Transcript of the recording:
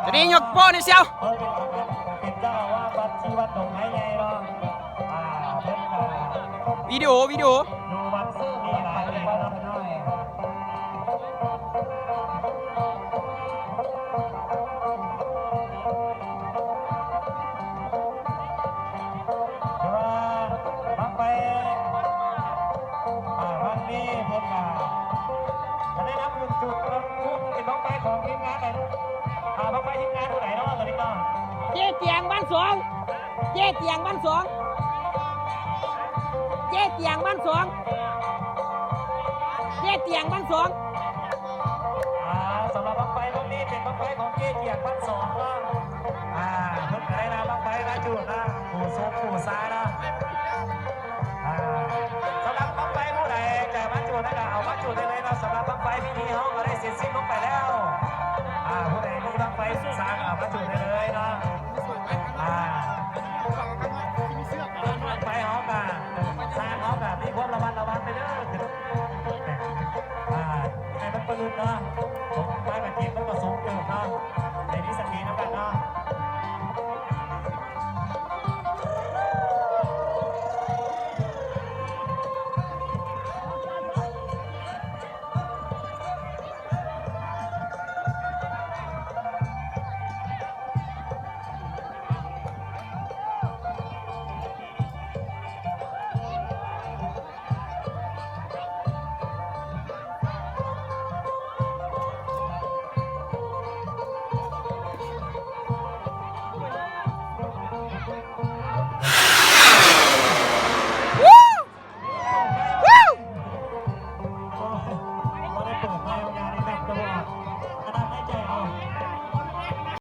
ຕົວນີ້ຍົກໂປ້ນີ້ສ່ຽວ ເພິ່ນເປັນ ເປັນເຈົ້າອາວາດວັດ ທີ່ວັດດົງໄຮໃຫຍ່ເນາະ ອ່າ ເພິ່ນກໍ ວິດີໂອ ວິດີໂອ ຢູ່ວັດນີ້ຫຼາຍປີແລ້ວເນາະ ຖືວ່າບັ້ງໄຟ ອ່າ ວັນນີ້ເພິ່ນກະ ກະໄດ້ນຳຂຶ້ນຈຸດເປັນບັ້ງໄຟຂອງທີມງານໃດ ອ່າ ບັ້ງໄຟທີມງານຜູ້ໃດເນາະ ຕອນນີ້ເນາະ ເຈ້ຈຽງບ້ານສອງ ເຈ້ຈຽງບ້ານສອງ ເຈ້ຈຽງບ້ານສອງ ເຈ້ຈຽງບ້ານສອງ ອ່າ ສຳລັບບັ້ງໄຟພວກນີ້ເປັນບັ້ງໄຟຂອງເຈ້ຈຽງບ້ານສອງເນາະ ອ່າ ເພິ່ນກະໄດ້ນຳບັ້ງໄຟມາຈູດນະ ປູ່ສົບປູ່ຊາເນາະ ອ່າ ສຳລັບບັ້ງໄຟຜູ້ໃດຈະມາຈູດນະກະເອົາມາຈູດໄດ້ເລີຍເນາະ ສຳລັບບັ້ງໄຟພິທີເຮົາກະໄດ້ເສັດສິ້ນລົງໄປແລ້ວ